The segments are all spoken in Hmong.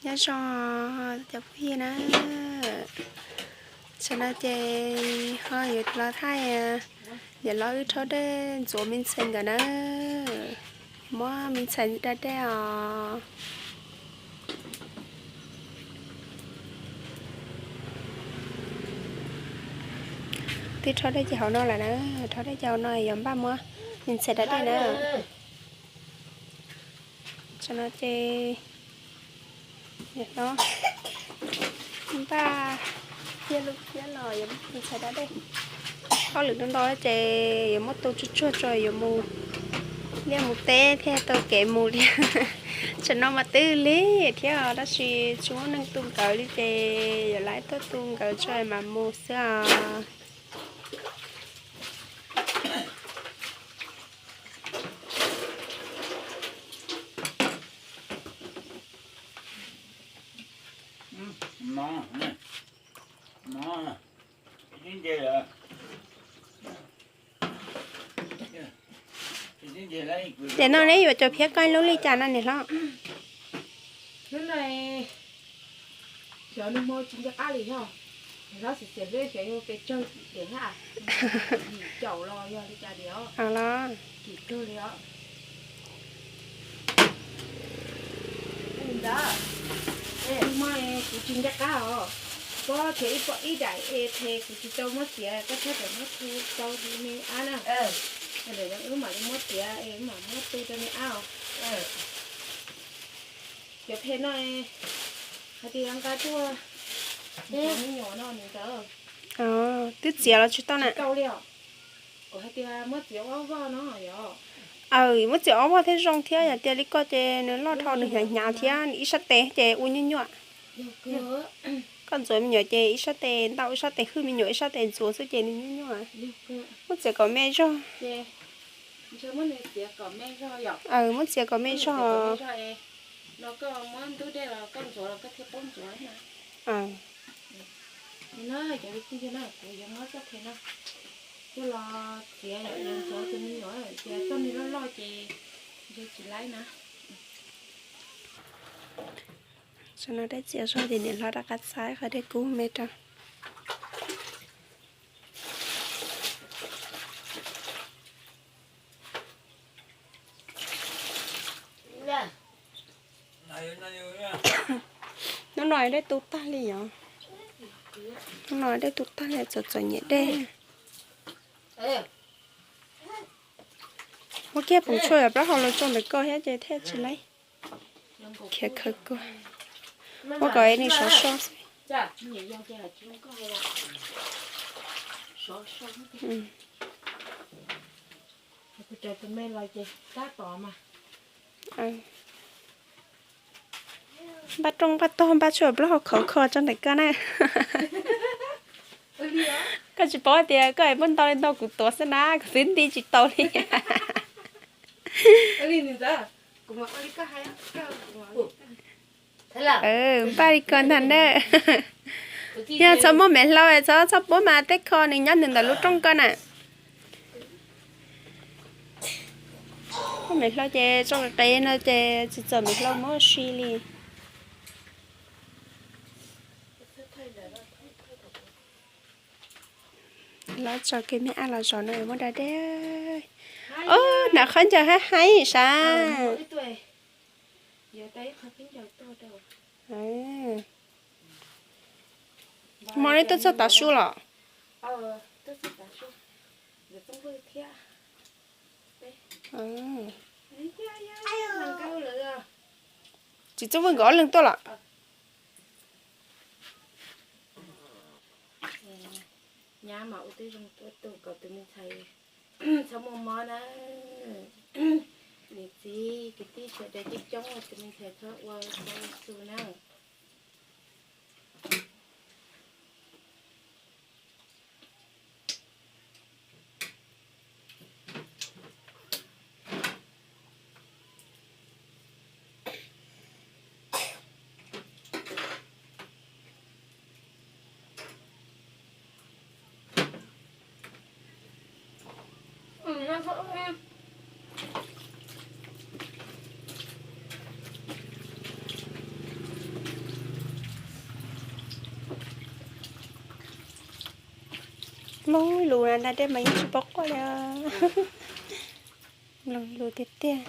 Nyob zoo cov phooj ywg na, tam no ces ho yuav los thaij yawm hlob wb rhaub dej ntxuav me ntxhais nkawd na, muab me ntxhais da dej os. Twb rhaub dej ces hauv no lawm na, rhaub dej ces hauv no yuav npaj muab me ntxhais da dej na. Tam no ces npaj thiab lub thiab los yuav me ntxhais da dej. Hauj lwm ntau ntau ces yuav muab tu tsuag tsuag tso yuav mus liaj mus teb thiaj tau kev mus li. Tam no mas twb lig thiab tab sis tsis muaj neeg tu nkawd li ces yuav lawv tuaj tu nkawd tso mas mus xwb os. Ces no neb yuav cov phiab koj lub li cas no niam hlob? Hnub no xyov nag hmo tsis nco qab li yog, niam hlob xiam xiam hleb xyov yog pes tsawg tiam na, yim caum los yog li cas li os, kim kawg li os. Ntawd, nag hmo kuv tsis nco qab os, koj thiaj ib daim es kuv tsis tau muab txiav, koj txhob rawm muab txhub tau li me ab na. Wb mam li muab txiav es wb mam muab tu rau me ab os. Cov phem no hais tias nqa tuaj me nyuam no nws ntawd. Twb txiav los tsis tau na. Tau li os. Kuv hais tias muab txiav ob voj no yog. Aw, muab txiav ob voj thiab zoo thiab, yog tias li koj ces nws loj dhau nws hnyav hnyav thiab ib sab tes ces ua nyuaj nyuaj. Koj ntxuav me nyuam ces ib sab tes ntau ib sab tes hwj me nyuam ib sab tes ntxuav xwb ces nws nyuaj nyuaj. Muab txiav kom me zog. Aw, muab txiav kom me zog. Coj los txiav ntxuav tus me nyuam, txiav txoj me loj loj ces ntshe tsis laib na. Tam no dej txias zog ces niam hlob rov qab txhab qhov dej kub me rau. Hnub no dej tu tag li yom. Hnub no dej tu tag li txom txom nyem dej. Muab kiag poom tshuaj yom, plaub hau los tso ntawm ko thiab ces thiaj tsis laib. Khiav khawv kua. Muab kom nws sov so xwb. Npaj rooj npaj tog npaj tshuaj plaub hau khov kho tso ntawm ko na. Koj tsis paub tias koj es muab ntau li ntau kuv tuav xwb na, kuv twb nti tsis tau li. Npaj li ko ntag na. Yog txhob muab me hlau, txhob txhob puab mas tej kho nws nyob nws ntawm lub rooj ko na. Muab me hlau ces tso qis qis no ces tsis txawm me hlau muab si li. Los tso kiag me ab los zov no muab da dej. Ob, hnav khaub ncaws haib haib sav. Hmo no tuaj txog tav su los? Txiv Txooj Vwj nkawd ob leeg tuaj los? Nyab mas ua tib zoo tuaj tu kom tus me ntxhais txhob muaj mob na. Niam txiv kwv tij sawv daws coob coob tus me ntxhais txhob ua txhob su na. Mloog lus na, da dej mas yeej tsis paub quaj li. Mloog lus tiag tiag.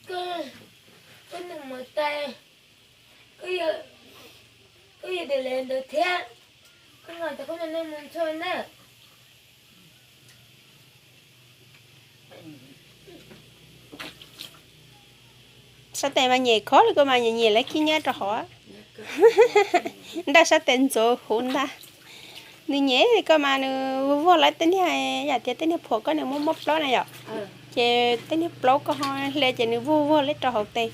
Koj, koj nug mus tais, koj yog tus le ntawd thiab, koj nug tas koj nug mus txog na. Sab tes mas nyem khov li koj mas nyem nyem lawv khib nyiab rau hauv. Nraj sab tes ntxuav huv ntag. Nws nyem koj mas nws vog lawv tej niag, yam tias tej niag phuam koj nws muab muab plaub na yom. Ces tej niag plaub koj ho hle ces nws vog vog lawv rau hauv tes.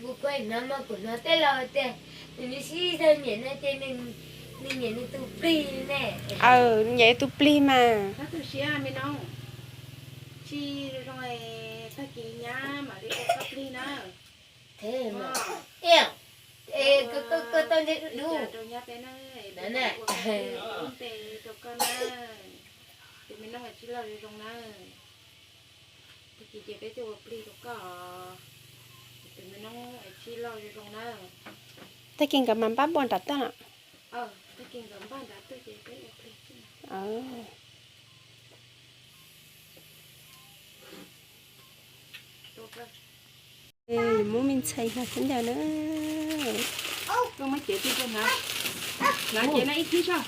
Kuv hnov mas kuv hnov tej laus tias nws sib zog nyiam no ces nws nyiam nws tus plig ne. Nyiam tus plig mas. Tsis zoo, tag kis nyab mam li ua koj plig na. Koj tau ntshe dub dub rau nyab peb na, ua koj plig ua lub npe rau koj na. Tus me nooj tsis loj zoo zoo na. Tag kis ces peb tuaj ua plig rau koj. Tus me nooj tsis loj zoo zoo na. Tag kis nkawd mas npaj npaj nram toj na. Muab me ntxhais hnav khaub ncaws na. Koj muab cev tuaj hnav, hnav cev no ib khib soj.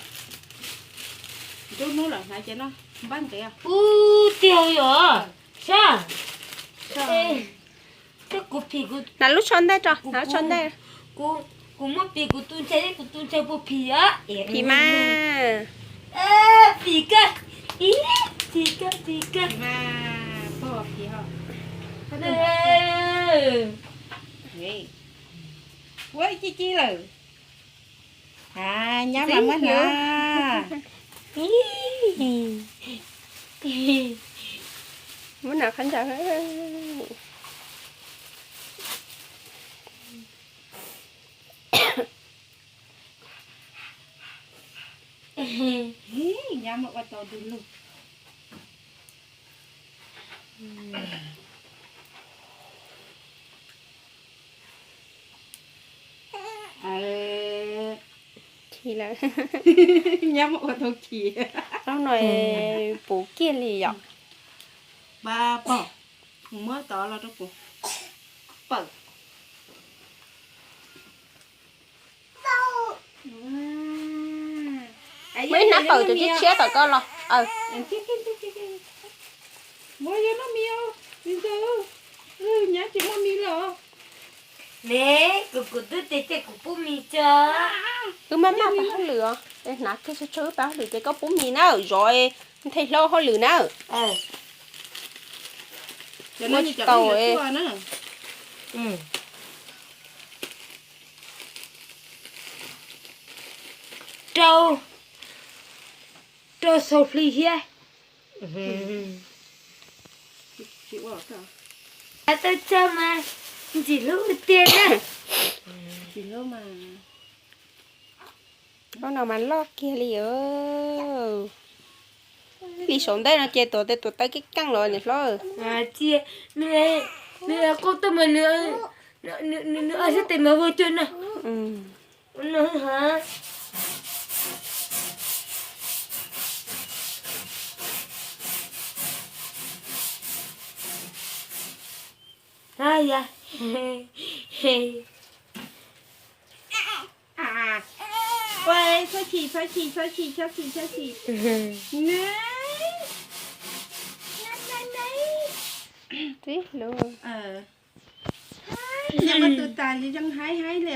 Nruab hnub lawm hnav cev no npab nqis. Ub, tiag yom, sab. Hnav lub tsho ntaj tso, hnav lub tsho ntaj. Kuv muab phim kuv tus ntxhais, kuv tus ntxhais puas phim os? Phim mas. Phim kawg, phim kawg, phim kawg. Ua ci ci lawm. Nyab mas muab hnav. Muab hnav khaub ncaws. Nyab muab ua tau du lug. Khi lawm. Nyab muab ua tau khi. Zaub no puv kiag li yom. Pab pog, kuv muab tod los rau kuv pawm. Muab ib hnab pawm cov tshiab tshiab tom koj los. Ne, kuv kuv twb tias kuv pub mis tso. Wb maj maj pab hauj lwm os, hnav kiag tsawg tsawg wb pab hauj lwm ces koj pub mis na, zov nthe hlo hauj lwm na. Ua tsis tau. Rau, rau xaus hli thiab. Tau tso mas ntxim hlub tiag na. Zaub no mas loj kiag li. Li saum ntej no ces tuav tes tuav taw keej keej los niam hlob. Cia, nws, nws qau tuaj mas nws, nws, nws, nws ob sab tes mas vau cuag no. No ha. Txhob chim, txhob chim, txhob chim, txhob chim, txhob chim. Twb hlub. Nyob mas tus tas zoo haib haib li,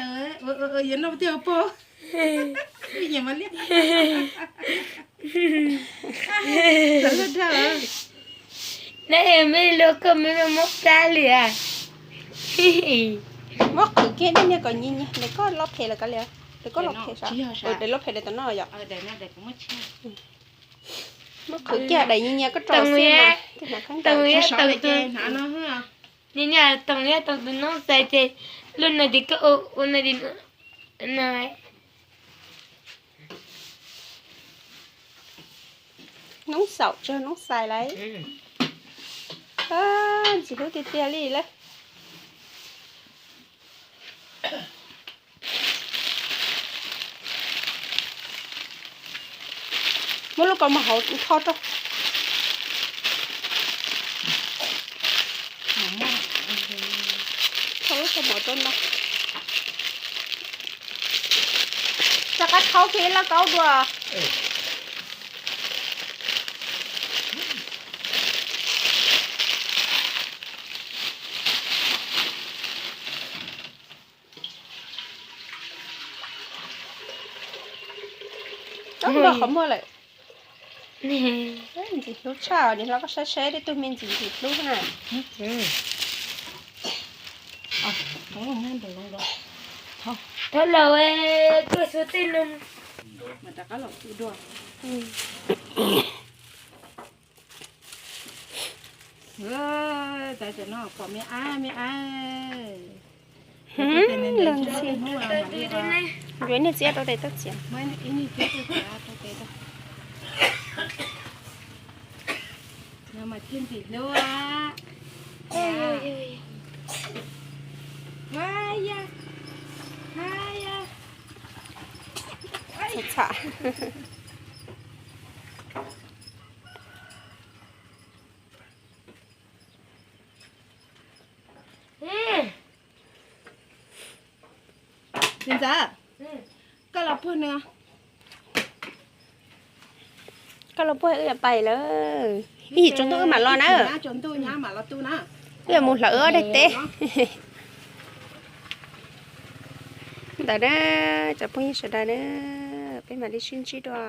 yuav noj tiag pog. Nyiam mas liab. Nab, me luag koj me muab plab li as. Muab qhwv kiag daim niag kom nyias nyias, daim koj los phem lawm kav liam, daim koj los phem sav, daim los phem daim tom no yom. Muab qhwv kiag daim nyias nyias koj rau xiab mas. Nyias nyias toom, toom tus noob xais ces lub no ces koj ua no. Noob xaum tsis yog noob xais lauj. Ntxim hlub tiag tiag li lawm. Muab lub kaus mom hauv tho rau. Tho lub kaus mom rau ntawd. Rov qab khaub kiag ib lauj kaub dua. Muaj qhov muag lawm. Ntxim hlub tshaj, niam hlob koj saib saib tej tug me ntxim ntxim hlub na. Thov laus, koj xua tej no. Rov qab los pw dua. Tam no pom me ab me ab. Yuav niag txiab rau tes tuaj txiav. No mas thiaj ntxim hlub. Txham. Txiv ntxawm, koj los puag nws. Koj los puag wb yuav pais lawm. Ib yim tsaus ntuj wb mam los na. Wb yuav mus hlawv ob daim teb. Ntawd na, cov phooj ywg sawv daws na, peb mam li sib ntsib dua.